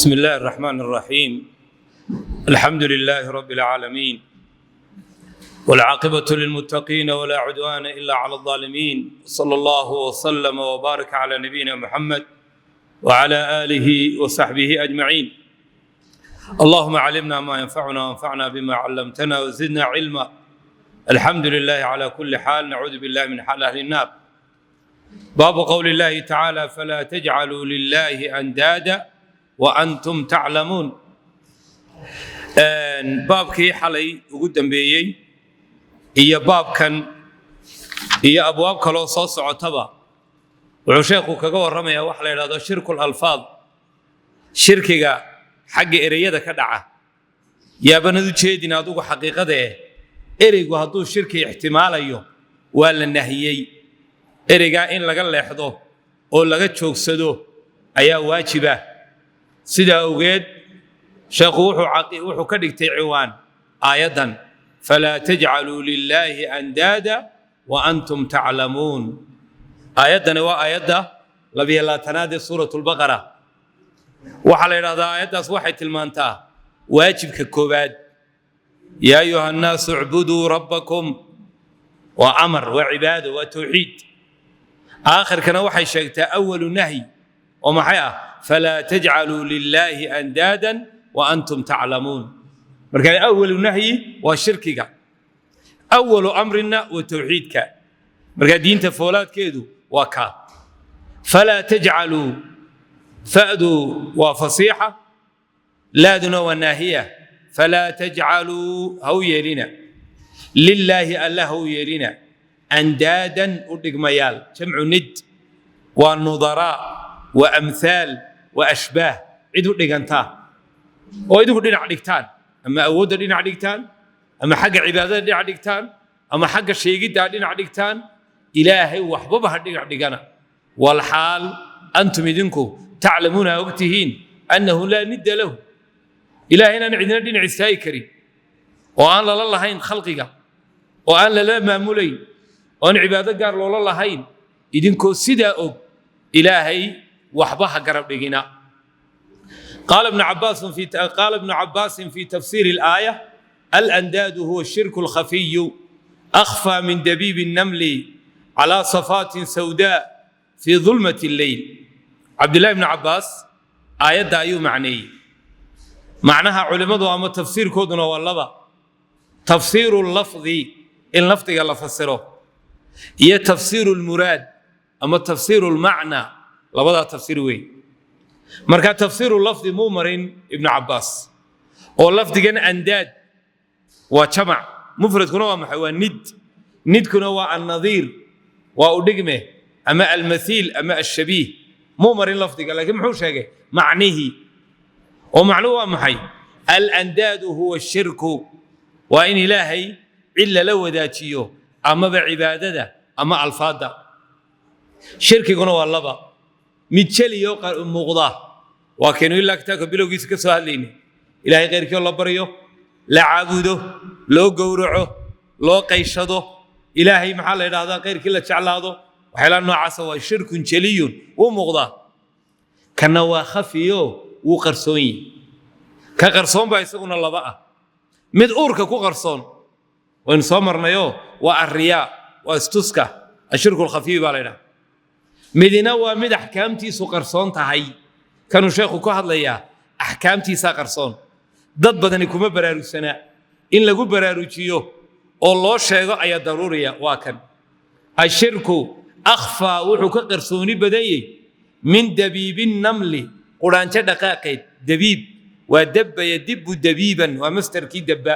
بسم الله الرحمن الرحيم، الحمد لله رب العالمين، والعاقبة للمتقين، ولا عدوان إلا على الظالمين، صلى الله وسلم وبارك على نبينا محمد وعلى آله وصحبه أجمعين. اللهم علمنا ما ينفعنا، وانفعنا بما علمتنا، وزدنا علما. الحمد لله على كل حال، نعوذ بالله من حال أهل النار. باب قول الله تعالى: فلا تجعلوا لله أندادا وأنتم تعلمون. Baabkii xalay ugu dambeeyey iyo baabkan iyo abwaab kaloo soo socotaba wuxuu sheekhu kaga warramayaa waxa la yidhahdo shirkul alfaad, shirkiga xagga ereyada ka dhaca. Yaabanad u jeedin adigu xaqiiqada eh, ereygu hadduu shirki ixtimaalayo waa la nahiyey. Ereygaa in laga leexdo oo laga joogsado ayaa waajiba. Sidaa awgeed sheekhu wuxuu ka dhigtay ciwaan aayaddan: falaa tajcaluu lilaahi andaada wa antum taclamuun. Aayaddani waa aayadda 22aad ee suurat lbaqara. Waxaa la yidhahdaa aayaddaas waxay tilmaantaa waajibka koowaad: yaa ayuha annaasu icbuduu rabbakum. Waa amar, waa cibaado, waa towxiid. Aakhirkana waxay sheegtaa awalu nahyi, oo maxay ah? Falaa tajcaluu lilaahi andaadan wa antum taclamuun. Marka awalu nahyi waa shirkiga, awalu amrina waa towxiidka. Marka diinta foolaadkeedu waa kaa. Falaa tajcaluu, fa'du waa fasiixa, laaduna waa naahiya. Falaa tajcaluu, ha u yeelina, lilaahi, alla ha u yeelina, andaadan, u dhigmayaal. Jamcu nid waa nudaraa, waa amhaal, waa ashbaah, cid u dhigantaa oo idinku dhinac dhigtaan, ama awoodda dhinac dhigtaan, ama xagga cibaadada dhinac dhigtaan, ama xagga sheegiddaa dhinac dhigtaan. Ilaahay waxbaba ha dhinac dhigana, walxaal antum, idinku, taclamuuna, og tihiin, annahu laa nidda lahu, ilaahay inaan cidina dhinac istaagi karin, oo aan lala lahayn khalqiga, oo aan lala maamulayn, oo aan cibaado gaar loola lahayn. Idinkoo sidaa og ilaahay waxba ha garab dhigina. قال ابن عباس في تفسير الآية: الأنداد هو الشرك الخفي، أخفى من دبيب النمل على صفاة سوداء في ظلمة الليل. عبد الله بن عباس آية ayuu macneeyey. Macnaha culimmadu ama tafsiirkooduna waa laba: tafsiiru lafdi, in lafdiga la fasiro, iyo tafsiiru lmuraad ama tafsiiru lmacna. Labadaa tafsiir weey. Marka tafsiiru lafdi muu marin Ibnu Cabbaas, oo lafdigan andaad waa jamac, mufradkuna waa maxay? Waa nid. Nidkuna waa annadiir, waa udhigme ama almathiil ama alshabiih. Muu marin lafdiga, laakiin muxuu sheegay? Macnihii. Oo macnuhu waa maxay? Alandaadu huwa shirku, waa in ilaahay cid lala wadaajiyo, amaba cibaadada ama alfaadda. Shirkiguna waa laba: mid jeliyo muuqda, waa kaynu ilaa kitaabka bilowgiisa ka soo hadlaynay, ilaahay khayrkii oo la baryo, la caabudo, loo gowraco, loo qayshado, ilaahay maxaa la yidhahdaa, khayrkii la jeclaado, waxyaalaha noocaasa, waa shirkun jeliyun, wuu muuqdaa. Kana waa khafiyo, wuu qarsoon yihi. Ka qarsoon baa isaguna laba ah: mid uurka ku qarsoon waynu soo marnayoo waa arriyaa, waa istuska, ashirku alkhafiy baa la yidhaha. Midina waa mid axkaamtiisu qarsoon tahay. Kanuu sheekhu ka hadlayaa axkaamtiisaa qarsoon, dad badani kuma baraarugsanaa. In lagu baraarujiyo oo loo sheego ayaa daruuriya. Waa kan: ashirku akhfaa, wuxuu ka qarsooni badan yahy, min dabiibi namli, quraanjo dhaqaaqeed. Dabiib waa dabba yadibu dabiiban, waa mastarkii dabba,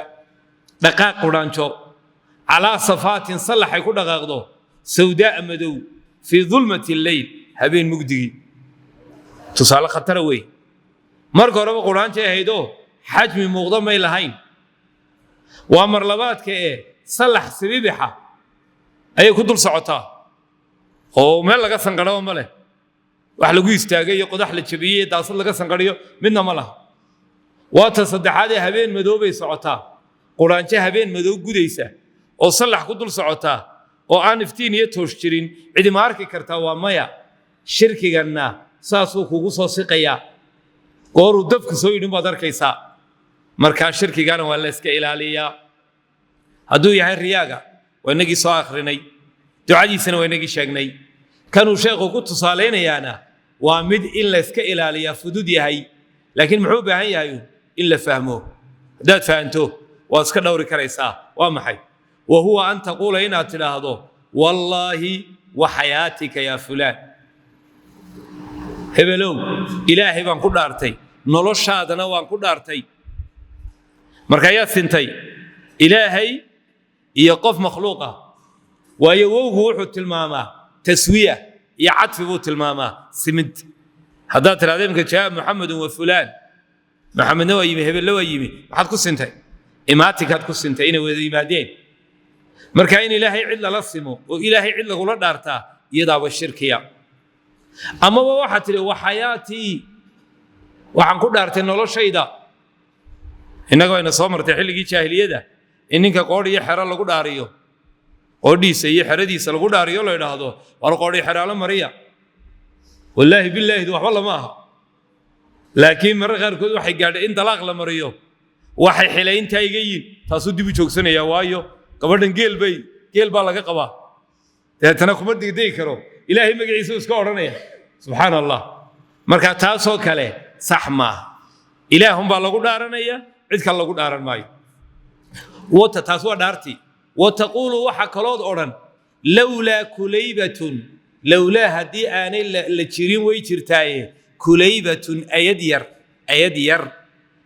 dhaqaaq quraanjo, calaa safaatin, sallaxay ku dhaqaaqdo, sawdaa, madow, fii dulmati lleyl, habeen mugdigii. Tusaale khatara wey. Marka horeba quraanjay ahaydoo xajmi muuqda may lahayn. Waa mar labaadka ee sallax sibibixa ayay ku dul socotaa, oo meel laga sanqadhaba ma leh. Wax lagu istaagay iyo qodax la jabiyey iyo daasad laga sanqadhiyo midna ma laha. Waa ta saddexaad ee habeen madow bay socotaa. Quraanjo habeen madow gudaysa oo sallax ku dul socotaa oo aan iftiin iyo toosh jirin, cidi ma arki kartaa? Waa maya. Shirkiganna saasuu kugu soo siqayaa. Gooruu dabku soo yidhin baad arkaysaa. Markaa shirkigana waa la iska ilaaliyaa. Hadduu yahay riyaaga, waa inagii soo akhrinay, ducadiisana waa inagii sheegnay. Kanuu sheekhu ku tusaalaynayaana waa mid in la iska ilaaliyaa fudud yahay, laakiin muxuu u baahan yahay? In la fahmo. Haddaad fahanto, waad iska dhowri karaysaa. Waa maxay? Wa huwa an taquula, inaad tidhaahdo: "Wallaahi wa xayaatika yaa fulaan." Hebelow, Ilaahay baan ku dhaartay, noloshaadana waan ku dhaartay. Marka ayaa sintay Ilaahay iyo qof makhluuq ah, waayo wowgu wuxuu tilmaamaa taswiya iyo cadfi buu tilmaamaa, simid. Haddaad tidhahdo imka: "Jaa Muxamedun wa fulaan," Maxamedna waa yimi, hebelle waa yimi, maxaad ku sintay? Imaatinkaad ku sintay, inay wada yimaadeen. Marka in Ilaahay cid lala simo oo Ilaahay cid lagula dhaartaa, iyadaaba shirkiya. Amaba waxaad tidhi: "Wa xayaatii," waxaan ku dhaartay noloshayda. Innaga wayna soo martay xilligii jaahiliyada in ninka qoodh iyo xero lagu dhaariyo, qoodhiisa iyo xeradiisa lagu dhaariyo, la idhaahdo: "War qoodhi xeraalo mariya." Wallaahi billaahid waxba lama aha, laakiin marar qaarkood waxay gaadhay in dalaaq la mariyo. Waxay xilayntaa iga yiin, taasuu dib u joogsanayaa, waayo gabadhan geel bay, geel baa laga qabaa, dabeetana kuma degdegi karo. Ilaahay magaciisa iska odhanaya, subxaan Allah. Marka taasoo kale sax maaha. Ilaahunbaa lagu dhaaranaya, cid kale lagu dhaaran maayo. Wata taas waa dhaartii. Wa taquulu, waxa kalood odhan: "Lowlaa kulaybatun," lowlaa haddii aanay la jirin, way jirtaaye, "kulaybatun," ayad yar. Ayad yar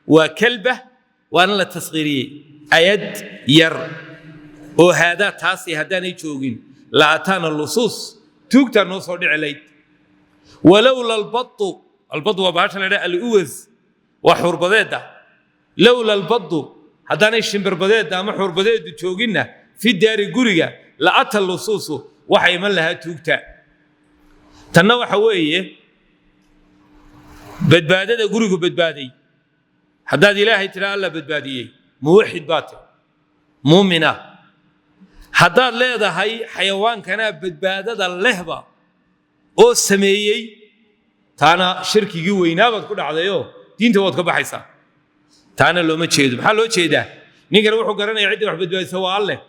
waa kalba, waana la tasqiiriyey. Ayad yar oo haadaa taasi haddaanay joogin, la ataana lusuus, tuugtaa noo soo dhici layd. Walowla albatu, albatu waa bahashan la idhaha aluwas, waa xuurbadeedda. Lowla albadu, haddaanay shimbirbadeedda ama xuurbadeeddu jooginna, fi daari, guriga, la ata lusuusu, waxa iman lahaa tuugta. Tanna waxa weeye badbaadada gurigu badbaaday. Haddaad Ilaahay tidhaa Alla badbaadiyey, muwaxid baa tahy, muumina. Haddaad leedahay xayawaankanaa badbaadada lehba oo sameeyey, taana shirkigii weynaabaad ku dhacdayoo diinta waad ka baxaysaa. Taana looma jeedo. Maxaa loo jeedaa? Ninkana wuxuu garanaya cidda wax badbaadisa waa Alleh,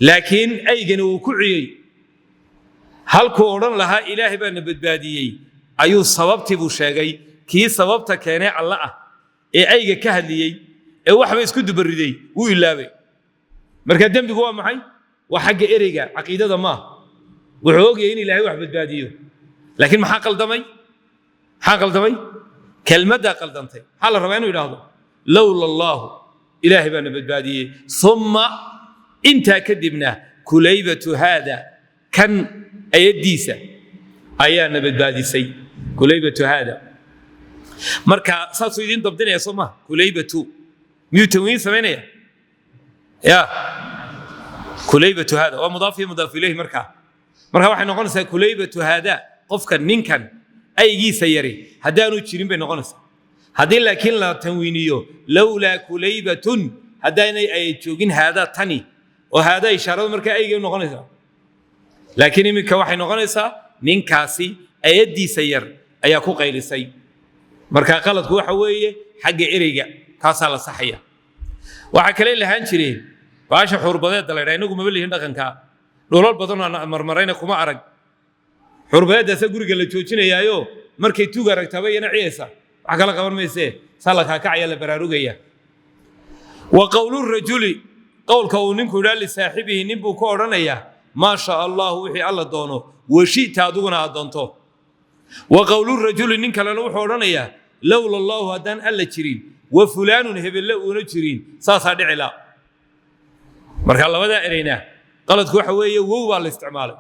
laakiin aygani wuu ku ciyey. Halkuu odhan lahaa Ilaahay baana badbaadiyey, ayuu sababtii buu sheegay. Kii sababta keenee Alle ah ee ayga ka hadliyey ee waxba isku dubariday wuu ilaabay. Marka dembigu waa maxay? Waa xagga ereyga, caqiidada maaha. Wuxuu ogyahay in Ilaahay wax badbaadiyo, laakiin maxaa qaldamay? Maxaa qaldamay? Kelmaddaa qaldantay. Maxaa la rabaa inuu idhaahdo? "Lowla Allaahu," Ilaahay baana badbaadiyey, "summa," intaa kadibna, "kulaybatu haada," kan ayaddiisa ayaana badbaadisay. Kulaybatu haada, marka saasuu idiin dabdinaya, soo maha? Kulaybatu miyuu tanwiin samaynaya? Ya kulaybatu haada waa mudaaf iyo mudaaf ilayhi. Markaa waxay noqonaysaa kulaybatu haada, qofka ninkan aygiisa yari haddaanu jirin bay noqonaysaa. Haddii laakiin la tanwiiniyo, "lowlaa kulaybatun," haddaanay ay joogin, "haadaa," tani oo haadaa ishaaradu markaa aygay noqonaysaa. Laakiin iminka waxay noqonaysaa ninkaasi ayaddiisa yar ayaa ku qaylisay. Marka qaladku waxa weeye xagga ereyga, kaasaa la saxaya. Waxaa kale lahaan jireen baasha xuurbadeedda la ydhaha. Inagu maba lihin dhaqanka, dhulal badan oo marmarayna kuma arag. Xuurbadeeddaasa guriga la joojinayaayo, markay tuug aragtaaba iyana ciyaysa, wax kala qaban maysee, saa la kaakacaya, la baraarugaya. Wa qowlurajuli, qowlka uu ninku idhaa, lisaaxibihi, nin buu ku odhanayaa: "Maa shaa Allahu," wixii Alla doono, "washita," adiguna aad doonto. Wa qowlurajuli, nin kalena wuxuu odhanayaa: "Lowla Allahu," haddaan Alla jirin, "wa fulaanun," hebelle uuna jirin, saasaa dhici la. Marka labadaa ereyna qaladku waxa weeye wow baa la isticmaalay.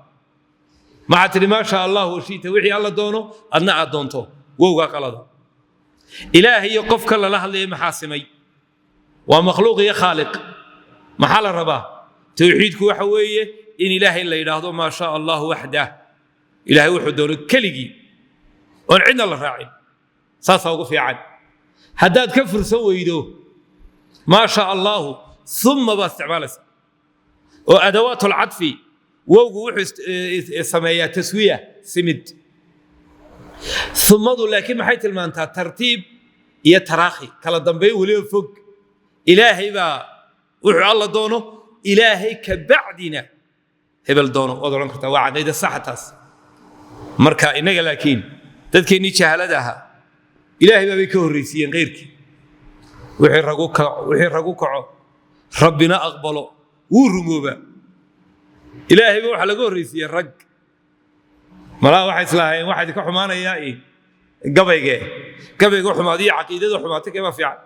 Maxaa tidhi? "Maa shaa Allah washita," wixii Alla doono, adna aad doonto. Wowgaa qalada. Ilaahay iyo qofka lala hadlaya maxaa simay? Waa makhluuq iyo khaaliq. Maxaa la rabaa? Towxiidku waxa weeye in Ilaahay la yidhaahdo "maa shaa Allahu waxdah," Ilaahay wuxuu doono keligii, oon cidna la raacin. Saasaa ugu fiican. Haddaad ka fursan weydo "maa shaa Allaahu," "uma" baad isticmaalaysa oo adawaat alcadfi. Wowgu wuxuu sameeyaa taswiya, simid. Umadu laakiin maxay tilmaantaa? Tartiib. Iyo taraakhi, kala dambayn weliba fog. Ilaahay baa wuxuu Alla doono, Ilaahay ka bacdina hebel doono waad odhan kartaa. Waa caqiida saxa taas. Marka innaga laakiin dadkeennii jahalada ahaa Ilaahay baabay ka horraysiiyeen keyrkii. Wixii ragu kaco, Rabbina aqbalo, wuu rumoobaa. Ilaahayba waxaa laga horraysiiyey rag. Malaa waxay islaahayeen waxaa idinka xumaanayaa i gabayge. Gabayga xumaado iyo caqiidada xumaata, keebaa fiican?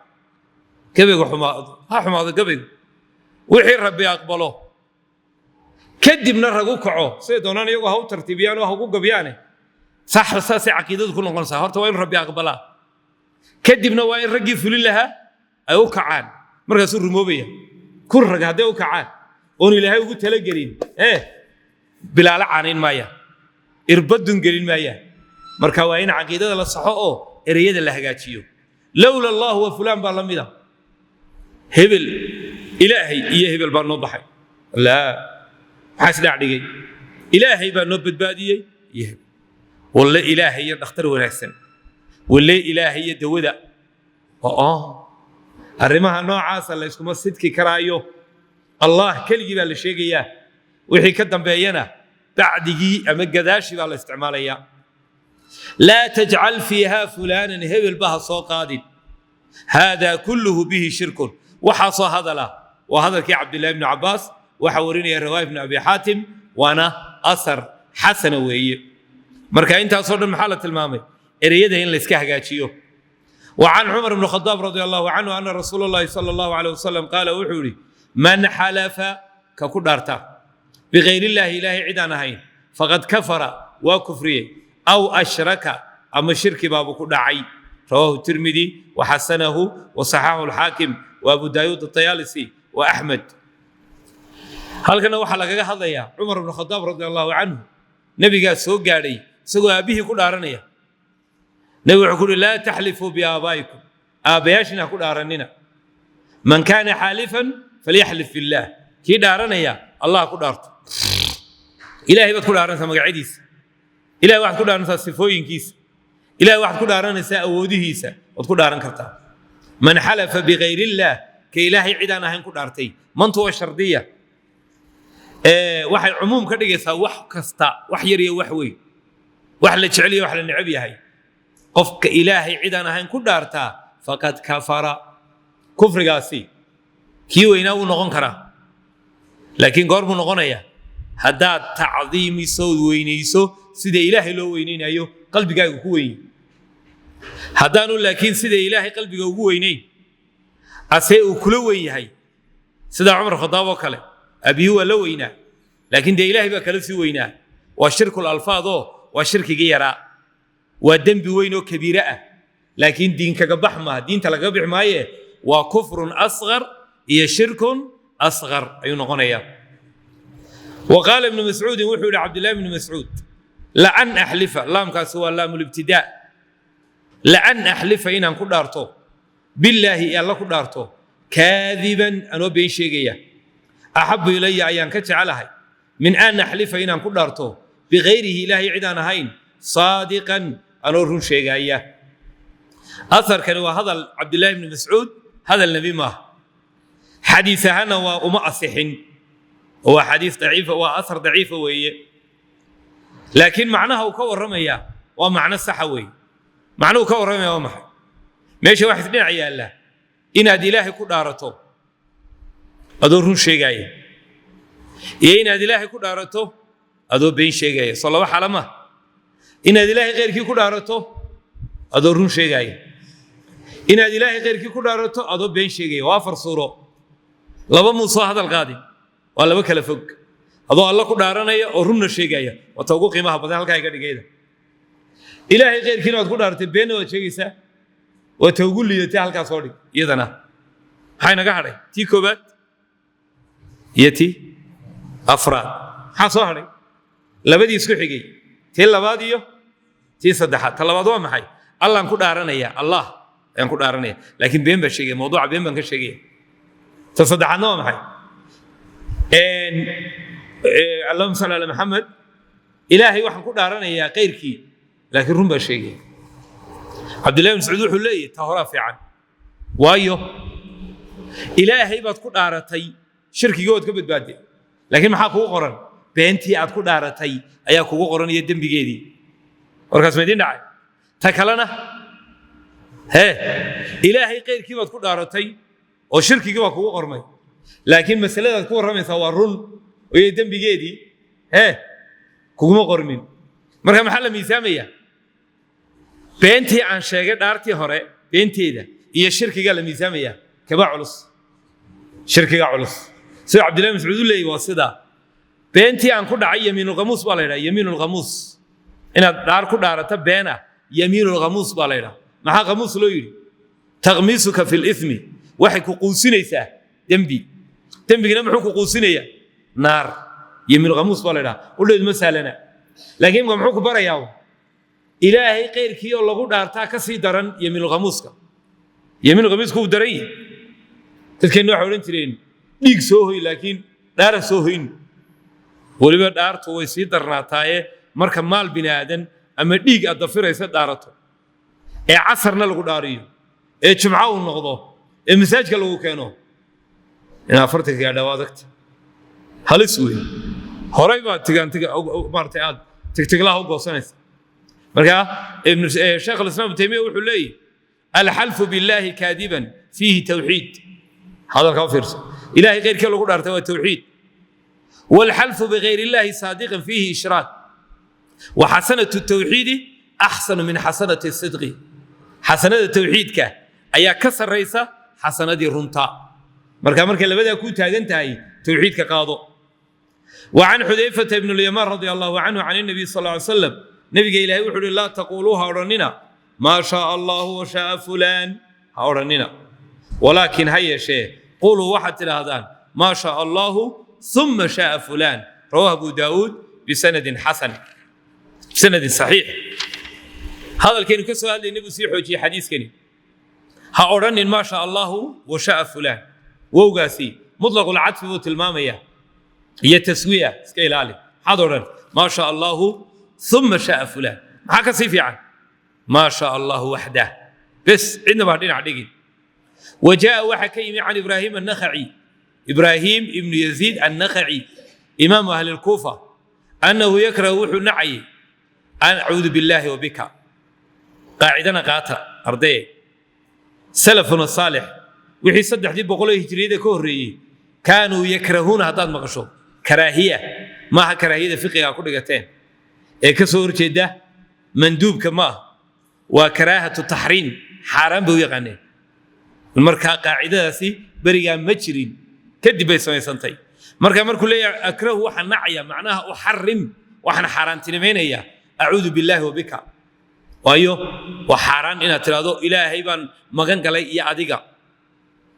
Gabayga xumaado, ha xumaado gabaygu. Wixii Rabbi aqbalo kadibna ragu kaco, siday doonaan iyagoo ha u tartiibiyaan oo ha ugu gabyaane, sax saasay caqiidadu ku noqonaysaa. Horta waa in Rabbi aqbalaa, kadibna waa in raggii fulin lahaa ay u kacaan, markaasuu rumoobaya. Kun rag hadday u kacaan oon Ilaahay ugu talagelin, bilaala caanayn maayaan, irbadun gelin maayaan. Marka waa in caqiidada la saxo oo ereyada la hagaajiyo. Lowla Allahu wa fulaan baa la mida, hebel, Ilaahay iyo hebel baa noo baxay. Laa, maxaa isdhac dhigay? Ilaahay baa noo badbaadiyey iyo hebel. Walle Ilaahay iyo dhakhtar wanaagsan, walle Ilaahay iyo dawada. Oo arrimaha noocaasa la yskuma sidki karaayo. Allah keligii baa la sheegayaa, wixii ka dambeeyana bacdigii ama gadaashii baa la isticmaalayaa. Laa tajcal fiiha fulaanan, hebel ba ha soo qaadin. Haadaa kulluhu bihi shirkun. Waxaasoo hadala waa hadalkii Cabdillahi bni Cabbaas. Waxaa warinaya riwaaya Ibnu Abi Xaatim, waana asar xasana weeye. Marka intaasoo dhan maxaa la tilmaamay? Ereyada in layska hagaajiyo. وعن عمر بن الخطاب رضي الله عنه أن رسول الله صلى الله عليه وسلم قال، wuxuu yidhi: من حلف، ka ku dhaarta، بغير الله، Ilaahay cid aan ahayn، فقد كفر، waa kufriyey، أو أشرك، ama shirki baabuu ku dhacay. رواه الترمذي وحسنه وصححه الحاكم وأبو داود الطيالسي وأحمد. Halkana waxaa lagaga hadlayaa Cumar bnu Khadaab radi Allahu canhu. Nebigaa soo gaadhay isagoo aabbihii ku dhaaranaya. Nebigu wuxuu ku uhi: laa taxlifuu biaabaa'ikum, aabbayaashiina ha ku dhaaranina. من كان حالفا فليحلف بالله. Kii dhaaranaya Allah ku dhaarto. Ilahay baad ku dhaaranaysaa magacyadiisa, Ilahay waxaad ku dhaaranaysaa sifooyinkiisa, Ilahay waxaad ku dhaaranaysaa awoodihiisa, waad ku dhaaran kartaa. من حلف بغير الله، ka Ilaahay cid aan ahayn ku dhaartay. Mantu waa shardiya, waxay cumuum ka dhigaysaa wax kasta, wax yar iyo wax weyn, wax la jecel iyo wax la neceb yahay. Qofka Ilaahay cid aan ahayn ku dhaartaa، فقد كفر. Kufrigaasi kii weynaa wuu noqon karaa, laakiin goor buu noqonayaa? Haddaad tacdiimiso ood weynayso sida Ilaahay loo weynaynayo, qalbigaaga ku weyn. Haddaanu laakiin sida Ilaahay qalbiga ugu weynayn, ase uu kula weyn yahay, sida Cumar Khadaab oo kale, abihi waa la weynaa, laakiin dee Ilaahay baa kala sii weynaa, waa shirkul alfaad oo waa shirkigii yaraa. Waa dembi weyn oo kabiire ah, laakiin diin kaga bax maaha, diinta lagaga bixi maaye. Waa كفر أصغر iyo شرك أصغر ayuu noqonayaa. وقال ابن مسعود، wuxuu yidhi Cabdillahi bnu Mascuud: لأن أحلف، laamkaasi waa لام الابتداء، لأن أحلف، inaan ku dhaarto، بالله، Alla ku dhaarto، كاذبا، anoo been sheegaya، أحب إلي، ayaan ka jecelahay، من أن أحلف، inaan ku dhaarto، بغيره، Ilaahay cid aan ahayn، صادقا، anoo run sheegaya. Asarkani waa hadal Cabdillahi bni Mascuud, hadal nebi maaha. Xadiis ahaanna waa uma asixin, waa xadiis daciifa, waa asar daciifa weeye. Laakiin macnaha uu ka warramaya waa macno saxa weeye. Macnuhu ka warramaya waa maxay? Meesha waxa isdhinac yaalla inaad Ilaahay ku dhaarato adoo run sheegaya iyo inaad Ilaahay ku dhaarato adoo been sheegaya. Soo laba xala ma? Inaad Ilaahay khayrkii ku dhaarato adoo run sheegaya, inaad Ilaahay khayrkii ku dhaarato adoo been sheegaya, waa afar suuro. Laba muu soo hadal qaadin, waa laba kala fog. Adoo Alla ku dhaaranaya oo runna sheegaya waa ta ugu qiimaha badan. Halkaa iga dhigayda, Ilaahay khayrkiina waad ku dhaaratay, beenna waad sheegaysaa, waa ta ugu liidatay. Halkaa soo dhig iyadana. Maxay naga hadhay? Tii koobaad iyo tii afraad. Maxaa soo hadhay? Labadii isku xigay, tii labaad iyo tii saddexaad. Ta labaad waa maxay? Allaan ku dhaaranaya, Allah ayaan ku dhaaranaya, laakiin been baan sheegaya, mawduuca been baan ka sheegaya. Ta saddexaadna waa maxay? اللهم صل على محمد، Ilaahay waxaan ku dhaaranayaa kayrkii, laakiin run baan sheegaya. Cabdillahi bin Mascuud wuxuu leeyahy ta horaa fiican, waayo Ilaahay baad ku dhaaratay, shirkigii waad ka badbaadday, laakiin maxaa kugu qoran? Beentii aad ku dhaaratay ayaa kugu qoran iyo dembigeedii. Warkaas ma idiin dhacay? Ta kalena hee, Ilaahay kayrkii baad ku dhaaratay oo shirkigii baa kugu qormay, laakiin masaladaad ku warramaysaa waa run iyo dembigeedii hee kuguma qormin. Marka maxaa la miisaamaya? Beentii aan sheegay dhaartii hore beenteeda iyo shirkigaa la miisaamaya. Kaba culus? Shirkiga culus. Sida Cabdillahi Mascuud u leeyahy waa sidaa. Beentii aan ku dhacay yamiinulkhamuus baa la yidhaha. Yamiinulkhamuus, inaad dhaar ku dhaarata beena, yamiinulkhamuus baa la yidhaha. Maxaa khamuus loo yidhi? Takhmiisuka fi lithmi, waxay ku quusinaysaa dembi. Dembigina muxuu ku quusinayaa? Naar. Yamiinulkhamuus baa la yidhaha. Udheedu ma sahlana, laakiin imka muxuu ku barayaa? Ilaahay kayrkii oo lagu dhaartaa ka sii daran yamiinulkhamuuska. Yamiinulkhamuuska wuu daran yahay. Dadkeenna waxay odhan jireen dhiig soo hoy, laakiin dhaara soo hoyn. Weliba dhaartu way sii darnaataaye marka maal bini aadan ama dhiig aad dafiraysa dhaarato, ee casarna lagu dhaariyo, ee jumco uu noqdo, ee masaajka lagu keeno, in 40-ka gaadhaa waa adagta, halis wey. Horay baad tigaantiga maaragtay aad tigtiglaha u goosanaysa. Marka Sheekh Alislaam Ibnu Taymiya wuxuu leeyahy: alxalfu billaahi kaadiban fiihi tawxiid. Hadalkaa u fiirso. Ilahay keyrkii lagu dhaartay waa tawxiid. Waalxalfu bigayr illaahi saadiqan fiihi ishraak. Wa xasanatu tawxiidi axsanu min xasanati sidqi. Xasanada tawxiidka ayaa ka sarraysa xasanadii runta. Marka markay labadaa kuu taagan tahay, tawxiidka qaado. وعن حذيفة بن اليمان رضي الله عنه عن النبي صلى الله عليه وسلم، نبي إلهي وحده: لا تقولوا، ha odhanina ما شاء الله وشاء فلان، ha odhanina. ولكن ha yeeshee قولوا، waxaad tidhaahdaan: ما شاء الله ثم شاء فلان. رواه أبو داود بسند حسن، بسند صحيح. Hadalkaynu ka soo hadlay nebigu sii xoojiyey xadiiskani. Ha odhanin ما شاء الله وشاء فلان. Wowgaasi مطلق العطف buu tilmaamayaa iyo taswiya, iska ilaali. Maxaad odhan? ما شاء الله ثم شاء فلان. Maxaa ka sii fiican? ما شاء الله وحده bes, cidna baa dhinac dhigin. وجاء waxaa ka yimi عن إبراهيم النخعي، إبراهيم ibnu يزيد النخعي، إمام أهل الكوفة، أنه يكره، wuxuu nacayay أن أعوذ بالله وبك. Qaacidana qaata, ardaye. سلفنا الصالح wixii 300-dii ee hijriyada ka horreeyey كانوا يكرهون. Haddaad maqasho karaahiya, maaha karaahiyada fiqiga ku dhigateen ee ka soo horjeeda manduubka, maaha, waa كراهة تحريم, xaaraan bay u yaqaaneen. Markaa qaacidadaasi berigaa ma jirin, kadib bay samaysantay. Marka markuu leeyahay أكره, waxaan nacaya, macnaha أحرم, waxaan xaaraantinimaynayaa أعوذ بالله وبك. Waayo waa xaaraan inaad tidhaahdo Ilaahay baan magan galay iyo adiga.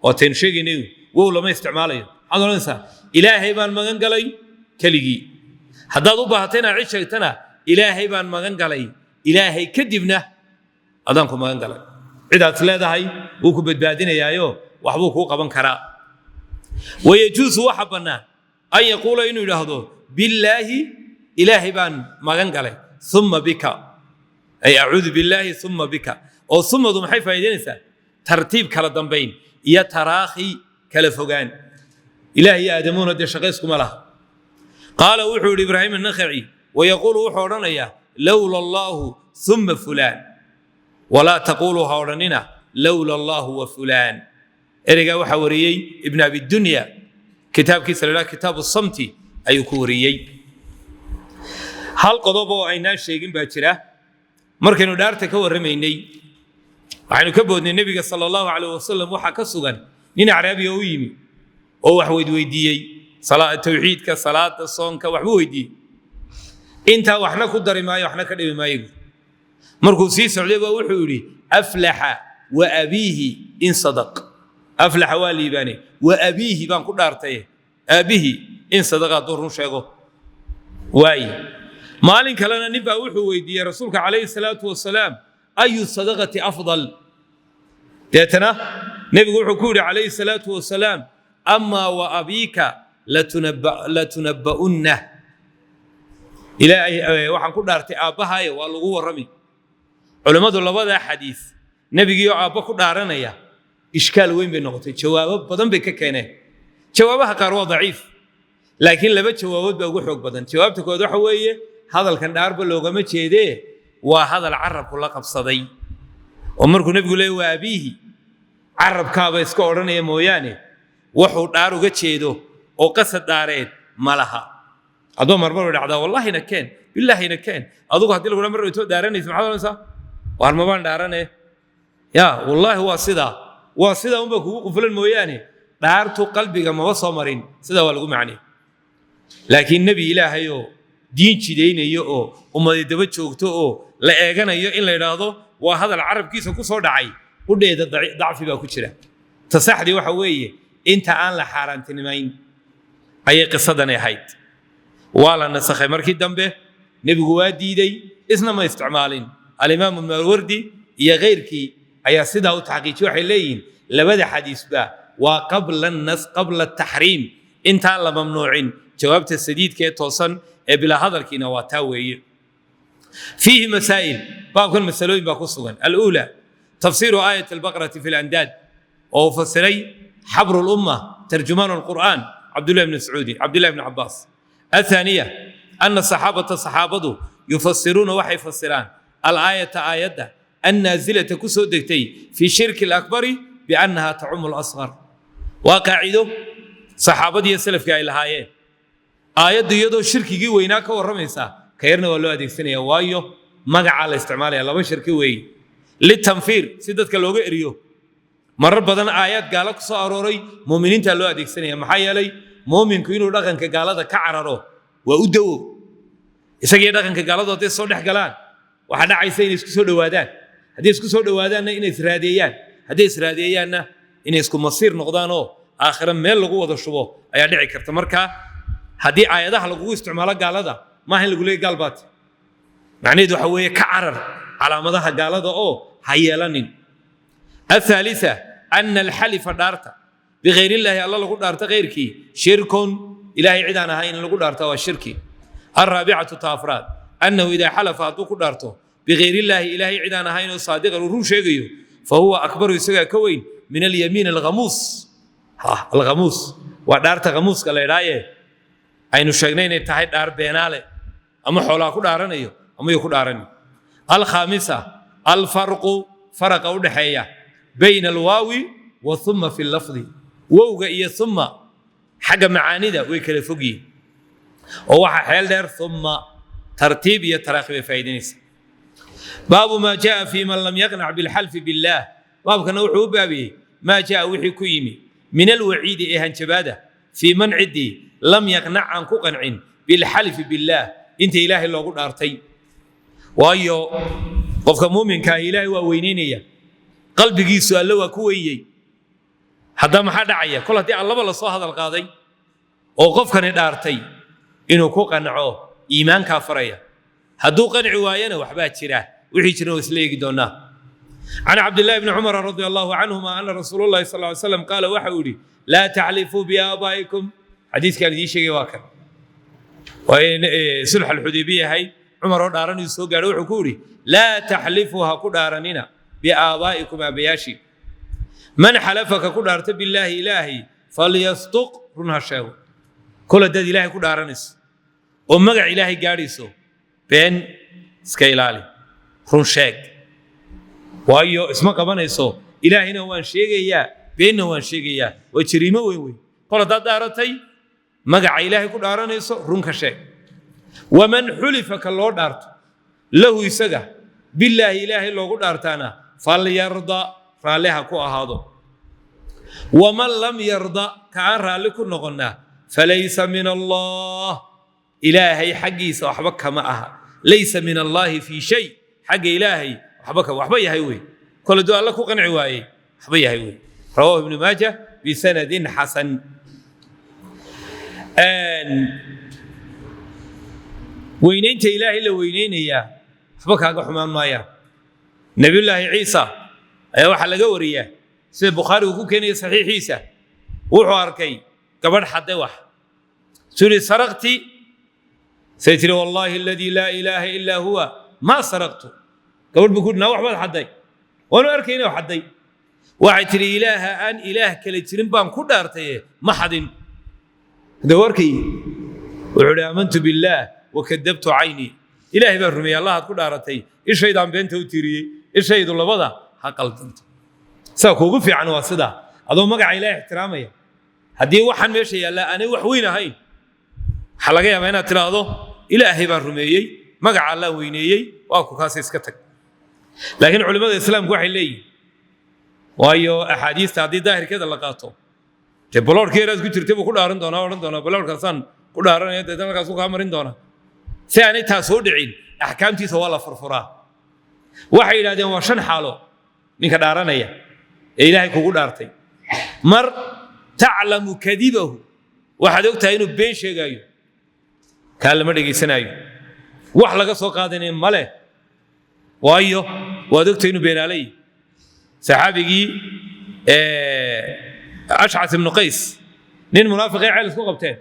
Waataynu sheegaynay, wow lama isticmaalayo. Maxaad odhanaysaa? Ilaahay baan magan galay keligii. Haddaad u baahato inaad cid sheegtana, Ilaahay baan magan galay, Ilaahay kadibna adaan ku magan galay. Cidaad leedahay wuu ku badbaadinayaayo, waxbuu kuu qaban karaa. ويجوز, waxa bannaan أن يقول, inuu yidhaahdo: بالله, Ilaahay baan magan galay, ثم بك, أي أعوذ بالله ثم بك. Oo sumadu maxay faa'iidaynaysaa? Tartiib, kala dambayn, iyo taraakhi, kala fogaan. Ilaah iyo aadamuhuna dee shaqayskuma laha. قال, wuxuu yidhi Ibraahim annakhaci: ويقول, wuxuu odhanayaa: لولا الله ثم فلان. ولا تقولوا, ha odhanina: لولا الله وفلان. Ereygaa waxaa wariyey Ibn Abidunya, kitaabkiisa la idhaha Kitaabu Samti ayuu ku wariyey. Hal qodob oo aynaan sheegin baa jira. Markaynu dhaarta ka warramaynay, waxaynu ka boodnay nebiga sala allahu calayh wasalam. Waxaa ka sugan nin acraabiga u yimi oo wax weydweydiiyey, tawxiidka, salaada, soonka, waxbuu weydiiyey. Intaa waxna ku dari maayo, waxna ka dhimi maayo. Markuu sii socday baa wuxuu yidhi: أفلح وأبيه إن صدق. أفلح, waa liibaane, وأبيه, baan ku dhaartay aabbihii, إن صدق, hadduu run sheego. Waaye maalin kalena nin baa wuxuu weydiiyey rasuulka calayhi salaatu wasalaam: أي الصدقة أفضل? Deetana nebigu wuxuu ku yidhi calayhi salaatu wasalaam: أما وأبيك لتنبؤن. Ilaahay waxaan ku dhaartay aabbahaaya, waa lagu warrami. Culimmadu labadaa xadiis Nebigiioo aabba ku dhaaranaya ishkaal weyn bay noqotay. Jawaabo badan bay ka keeneen. Jawaabaha qaar waa daciif, laakiin laba jawaabood baa ugu xoog badan. Jawaabta koowaad waxa weeye, hadalkan dhaarba loogama jeedee, waa hadal carabku la qabsaday, oo markuu nebigu leeyay waa abiihi, carabkaaba iska odhanaya mooyaane, wuxuu dhaar uga jeedo oo qasad dhaareed ma laha. Adoo marmar way dhacdaa, wallaahina keen, billaahina keen. Adugu haddii lagu mar intoo dhaaranaysa, maxaad odhanaysaa? Waar mabaan dhaarane ya, wallaahi waa sidaa, waa sidaa unbaa kugu qufulan mooyaane, dhaartu qalbiga maba soo marin. Sidaa waa lagu macnay. Laakiin nebi Ilaahayoo diin jidaynayo oo ummadi daba joogto oo la eeganayo, in la idhaahdo waa hadal carabkiisa ku soo dhacay, qudheeda dacfi baa ku jira. Ta saxdii waxa weeye, inta aan la xaaraantinimayn ayay qisadani ahayd. Waa la nasakhay markii dambe, nebigu waa diiday, isna ma isticmaalin. Alimaamu Maawardi iyo keyrkii ayaa sidaa u taxqiijiy. Waxay leeyihiin labada xadiisba waa qabla nas, qabla taxriim, intaan la mamnuucin. Jawaabta sadiidka ee toosan ee bilaa hadalkiina waa taa weeye. Fiihi masaa'il, baabkan masalooyin baa ku sugan. Aluula, tafsiiru aayat albaqrati fi landaad, oo uu fasiray xabru lumma, tarjumaan alqur'aan, Cabdullahi bn Mascuudi, Cabdullahi bn Cabbaas. Athaaniya, ana saxaabata, saxaabadu, yufasiruuna, waxay fasiraan, alaayata, aayadda, annaazilata, ku soo degtay, fi shirki alakbari biannaha tacumu alasghar. Waa qaacido saxaabadiiyo salafkii ay lahaayeen. Aayaddu iyadoo shirkigii weynaa ka warramaysa, ka yarna waa loo adeegsanaya, waayo magacaa la isticmaalaya, laba shirki weeye, litanfiir, si dadka looga eriyo. Marar badan aayaad gaalo ku soo arooray muuminiinta loo adeegsanaya, maxaa yeelay muuminku inuu dhaqanka gaalada ka cararo waa u dawo. Isagiyo dhaqanka gaaladu hadday soo dhex galaan, waxaa dhacaysa inay isku soo dhowaadaan. Hadday isku soo dhowaadaanna, inay israadeeyaan. Hadday israadeeyaanna, inay isku masiir noqdaanoo aakhira meel lagu wada shubo ayaa dhici karta. Marka haddii aayadaha lagugu isticmaalo gaalada, maaha in lagu leeyay gaal baate. Macnaheedu waxa weeye, ka carar calaamadaha gaalada oo ha yeelanin. Athalitha, ana alxalifa, dhaarta, bikayr illaahi, alla lagu dhaarta keyrkii, shirkun, Ilaahay cid aan ahayn in lagu dhaarta waa shirki. Alraabicatu, ta afraad, annahu idaa xalafa, hadduu ku dhaarto, bikayr illaahi, Ilaahay cid aan ahayn, oo saadiqan, uu run sheegayo, fa huwa akbaru, isagaa ka weyn, min alyamiin alghamuus. Alghamuus waa dhaarta ghamuuska la idhaaye aynu sheegnay inay tahay dhaar beenaale, ama xoolaa ku dhaaranayo ama yuu ku dhaaranayo. Alkhaamisa, alfarqu, faraqa u dhexeeya, bayna alwaawi wa thumma fi lafdi, wowga iyo thumma xagga macaanida way kala fog yihiin, oo waxa xeel dheer thumma, tartiib iyo taraakhi bay faa'iidaynaysa. Baabu maa jaa fi man lam yaqnac bilxalfi billaah. Baabkana wuxuu u baabiyey maa jaa, wixii ku yimi, min alwaciidi, ee hanjabaada, fii man, ciddii, lam yaqnac, aan ku qancin, bilxalfi billaah, inta Ilaahay loogu dhaartay. Waayo qofka muuminka ah Ilaahay waa weyneynaya, qalbigiisu Alle waa ku wenyey. Hadda maxaa dhacaya? Kol haddii Allaba lasoo hadal qaaday oo qofkani dhaartay, inuu ku qanco iimaankaa faraya. Hadduu qanci waayana, waxbaa jira. Wixii jirna waa isla eegi doonaa. Can Cabdillahi bni Cumar radia allahu canhuma ana rasuul llahi sal ly slam qaala, waxa uu yidhi: laa taxlifuu biaabaa'ikum. Xadiiskaan idiin sheegay waa kan. Waa in sulx alxudaybiya ahayd. Cumar oo dhaaranayuu soo gaadhay, wuxuu ku yidhi: laa taxlifuu, ha ku dhaaranina, biaabaa'ikum, aabayaashii. Man xalafa, ka ku dhaarta, billaahi, Ilaahay, falyasduq, run ha sheego. Kol haddaad Ilaahay ku dhaaranayso oo magac Ilaahay gaadhayso, been iska ilaali, run sheeg. Waayo isma qabanayso, Ilaahayna waan sheegayaa, beenna waan sheegayaa, waa jariimo weyn weyn. Kol haddaad dhaaratay, magaca Ilaahay ku dhaaranayso, run ka sheeg. Waman xulifa, ka loo dhaarto, lahu, isaga, billaahi, Ilaahay loogu dhaartaana, falyarda, raalli ha ku ahaado. Waman lam yarda, ka aan raalli ku noqonnaa, falaysa min Allah, Ilaahay xaggiisa waxba kama aha. Laysa min allaahi fii shay, xagga Ilaahay waxba ka waxba yahay wey. Kole duu Alla ku qanci waayey, waxba yahay wey. Rawaahu Ibnu Maaja bisanadin xasan. Weynaynta Ilaahay la weynaynayaa waxba kaaga xumaan maayaan. Nabiyullaahi Ciisa ayaa waxaa laga wariyaa, sida Bukhaarigu ku keenaya saxiixiisa, wuxuu arkay gabadh xadday wax. Suu yidhi: saraqti? Say tiri: wallaahi aladii laa ilaaha illaa huwa, maa saraqtu. Gabadh buu ku yidhi: naa, wax baad xadday. Waanu arkayna oo xadday. Waxay tidhi, Ilaaha aan ilaah kale jirin baan ku dhaartaye, ma xadin. Hadda waa arkayey. Wuxuu idhi, aamantu billaah wakadabtu caynii. Ilaahay baan rumeeyey, Allahaad ku dhaaratay, ishaydaan beenta u tiiriyey, ishaydu labada ha qaldanto. Saa kuugu fiican waa sidaa, adoo magaca Ilaahay ixtiraamaya. Haddii waxaan meesha yaallaa aanay wax weyn ahayn, waxaa laga yaabaa inaad tidhaahdo, Ilaahay baan rumeeyey, magaca Allaan weyneeyey, waa ku kaasa, iska tag. Laakiin culimmada Islaamku waxay leeyihin, waayo axaadiista haddii daahirkeeda la qaato, dee baloorkii yaraad ku jirtay buu ku dhaaran doonaa, odhan doonaa, baloorkaasaan ku dhaaranaya, deetana halkaasuu kaa marin doonaa. Si aanay taas soo dhicin, axkaamtiisa waa la furfuraa. Waxay yidhahdeen, waa shan xaalo ninka dhaaranaya ee Ilaahay kugu dhaartay. Mar, taclamu kadibahu, waxaad ogtahay inuu been sheegaayo, kaa lama dhegaysanaayo, wax laga soo qaadanaya ma leh, waayo waad ogtahay inuu beenaalay. Saxaabigii Ashcas ibnu Qays, nin munaafiqay ceel isku qabteen,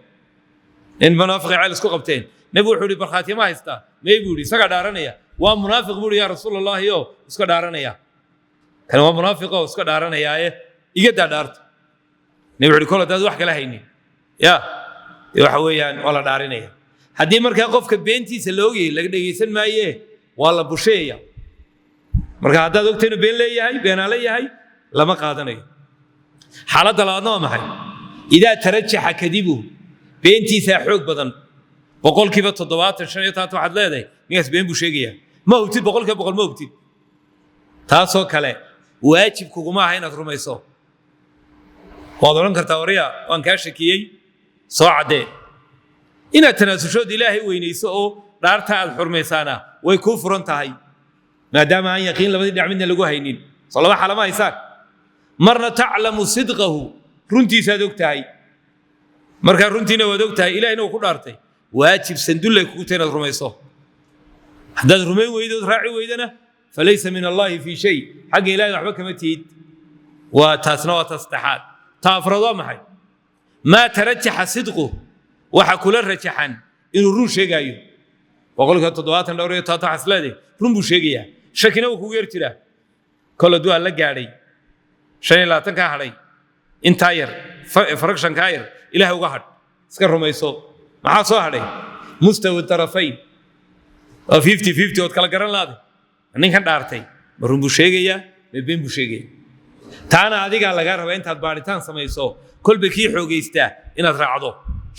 nin munaafiqay ceel isku qabteen. Nebigu wuxuu yidhi, markhaatiya ma haystaa? May, buu yidhi. Isagaa dhaaranaya. Waa munaafiq, buu yidhi, yaa Rasuul Allahi, oo iska dhaaranaya. Kan waa munaafiq oo iska dhaaranayaaye, iga daa dhaarta. Nebigu wuxuu yidhi, kol haddaad wax kala haynin, ya dee waxa weeyaan waa la dhaarinaya. Haddii markaa qofka beentiisa la ogyahay, laga dhegaysan maaye, waa la busheeya. Marka haddaad ogta inuu been leeyahay, beenaale yahay, lama qaadanayo. Xaaladda labaadna waa maxay? Idaa tarajaxa kadibuhu, beentiisaa xoog badan, 70%, 85, waxaad leedahay ninkaas been buu sheegayaa. Ma hubtid, 100% ma hubtid. Taasoo kale waajib kuguma aha inaad rumayso. Waad odhan kartaa, warya, waan kaa shakiyey, soo caddee. Inaad tanaasushood Ilaahay weynayso oo dhaarta aad xurmaysaana way kuu furan tahay, maadaama aan yaqiin labadii dhinac midna lagu haynin. Soo laba xalama haysaan? Marna taclamu sidqahu, runtiisaad og tahay. Markaa runtiina waad og tahay, Ilahayna uu ku dhaartay, waajib sandullay kugu tahay inaad rumayso. Haddaad rumayn weydo ood raaci weydana, falaysa min Allahi fii shay, xagga Ilahay waxba kama tihid. Waa taasna, waa ta saddexaad. Ta afraad waa maxay? Maa tarajaxa sidquh, waxa kula rajaxan inuu run sheegaayo, 70%, dhowr iyo toban, waxaas leedahay run buu sheegayaa, shakina wuu kugu yar jiraa. Kol hadduu alla gaadhay, 25 kaa hadhay, intaa yar, fraction kaa yar, Ilahay uga hadh, iska rumayso. Maxaa soo hadhay? Mustawi tarafayn, waa 50-50, ood kala garan laade ninkan dhaartay ma run buu sheegayaa, ma been buu sheegayaa. Taana adigaa lagaa rabaa intaad baadhitaan samayso, kolba kii xoogaystaa inaad raacdo.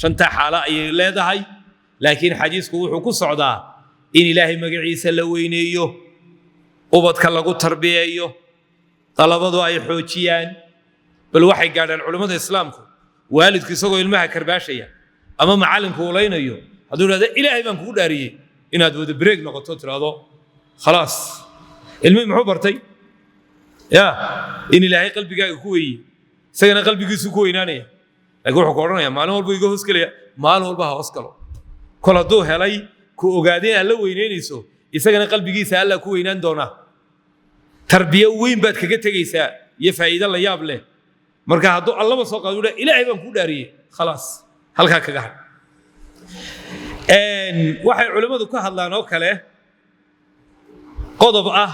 Shantaa xaalo ayay leedahay, laakiin xadiisku wuxuu ku socdaa in Ilaahay magaciisa la weyneeyo, ubadka lagu tarbiyeeyo, dalabadu ay xoojiyaan. Bal waxay gaadhaan culimmada Islaamku, waalidku isagoo ilmaha karbaashaya ama macallinku ulaynayo, hadduu idhahdo, Ilaahay baan kugu dhaariyey, inaad wada break noqoto, tidhaahdo, khalaas. Ilmihii muxuu bartay? Ya in Ilaahay qalbigaaga ku weeye, isagana qalbigiisu ku weynaanaya. Laakiin wuxuu ku odhanaya, maalin walba iga hoos gelaya. Maalin walba ha hoos galo. Kol hadduu helay ku ogaaday inaad la weyneynayso, isagana qalbigiisa Alla ku weynaan doonaa. Tarbiyo weyn baad kaga tegaysaa iyo faa'iido la yaab leh. Marka hadduu Allaba soo qaado, udha, Ilaahay baan kuu dhaariyey, khalaas, halkaa kaga hadh. Waxay culimmadu ka hadlaan oo kale qodob ah,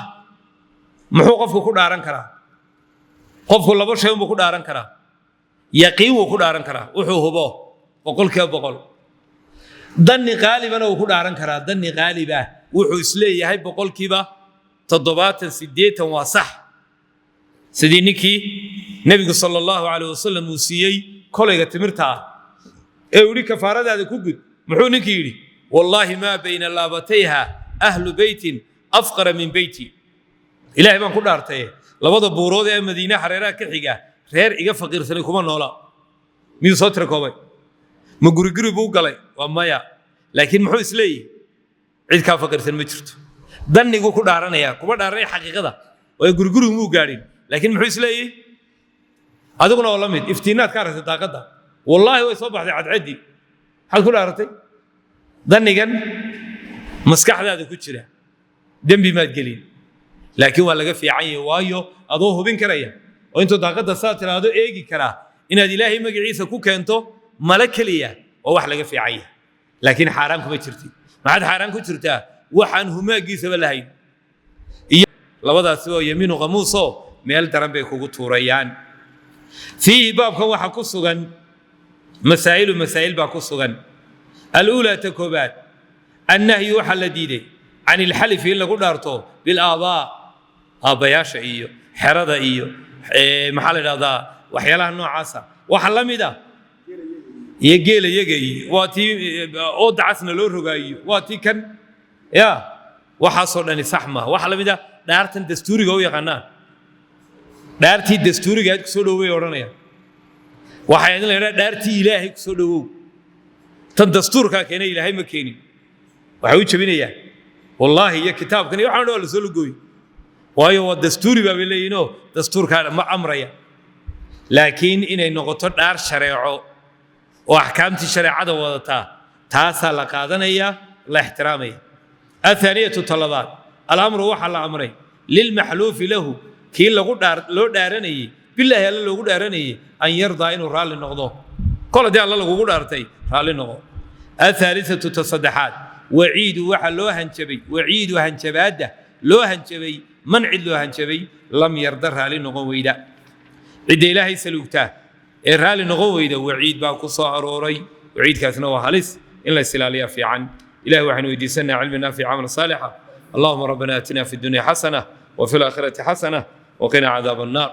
muxuu qofku ku dhaaran karaa? Qofku laba shay unbuu ku dhaaran karaa. Yaqiin wuu ku dhaaran karaa, wuxuu hubo 100%. Danni qaalibana wuu ku dhaaran karaa. Danni qaalib ah, wuxuu isleeyahay 70%, 80 waa sax. Sidii ninkii Nebigu sala Allahu calayh wasalam uu siiyey kolayga timirta ah ee uu yidhi, kafaaradaada ku gud. Muxuu ninkii yidhi? Wallaahi maa bayna laabatayha ahlu beytin afqara min beyti. Ilaahay baan ku dhaartaye, labada buurood ee Madiine hareeraha ka xiga reer iga faqiirsanay kuma noola. Miyuu soo tira koobay? Ma guriguri buu galay? Waa maya. Laakiin muxuu isleeyihi? Cid kaa faqiirsan ma jirto. Danniguu ku dhaaranaya, kuma dhaaranaya xaqiiqada, waayo gurigurigu muu gaadhin. Laakiin muxuu isleeyihi? Adiguna oo la mid iftiinaad ka aragtay daaqadda, wallaahi way soo baxday cadceddii, maxaad ku dhaaratay? Dannigan maskaxdaada ku jira, dembi maad gelin, laakiin waa laga fiican yahay, waayo adoo hubin karaya oo intuu daaqadda saa tiraahdo eegi karaa, inaad Ilaahay magaciisa ku keento mala keliya waa wax laga fiican yahay, laakiin xaaraan kuma jirtid. Maxaad xaaraan ku jirtaa? Waxaan humaagiisaba lahayn. Iyo Labadaasi waa yamiinu khamuuso, meel daran bay kugu tuurayaan. Fiihi, baabkan waxaa ku sugan, masaa'ilu, masaa'il baa ku sugan. Aluulaa, ta koobaad, annahyu, waxaa la diiday, can ilxalifi, in lagu dhaarto, bilaabaa, aabbayaasha iyo xerada iyo maxaa la idhahdaa, waxyaalaha noocaasa. Waxa la mid ah iyo geela yaga iyo waa tii ooda casna loo rogaayo, waa tii kan ya, waxaasoo dhani sax maaha. Waxaa la mid ah dhaartan dastuuriga u yaqaanaan, dhaartii dastuuriga aad kusoo dhowey odhanayaan. Waxay idin la yidhaha dhaartii Ilaahay kusoo dhowow. Tan dastuurkaa keenay, Ilaahay ma keenin. Waxay u jebinayaan wallaahi iyo kitaabkan iyo waxaan dhan waa lasoo lugooyey, waayo waa dastuuri baa bay leeyihinoo dastuurkaa ma amraya. Laakiin inay noqoto dhaar shareeco oo axkaamtii shareecada wadataa, taasaa la qaadanaya, la ixtiraamaya. Athaaniyatu, talabaad, alamru, waxaa la amray, lilmaxluufi lahu, kii lagu dhaar loo dhaaranayey, bilaahi, Alla loogu dhaaranayey, an yardaa, inuu raalli noqdo. Kol haddii Alla lagugu dhaartay, raalli noqo. Athaalisatu, ta saddexaad, waciidu, waxa loo hanjabay, waciidu, hanjabaadda loo hanjabay, man, cid loo hanjabay, lam yarda, raalli noqon weyda. Cidda Ilaahay saluugtaa ee raalli noqon weyda, waciid baa ku soo arooray. Waciidkaasna waa halis, in la isilaaliyaa fiican. Ilahi waxaynu weydiisanaa cilmi naafic, camal saalixa. Allahuma rabbana aatina fi dunya xasana wa fi laakhirati xasana waqina cadaab annaar.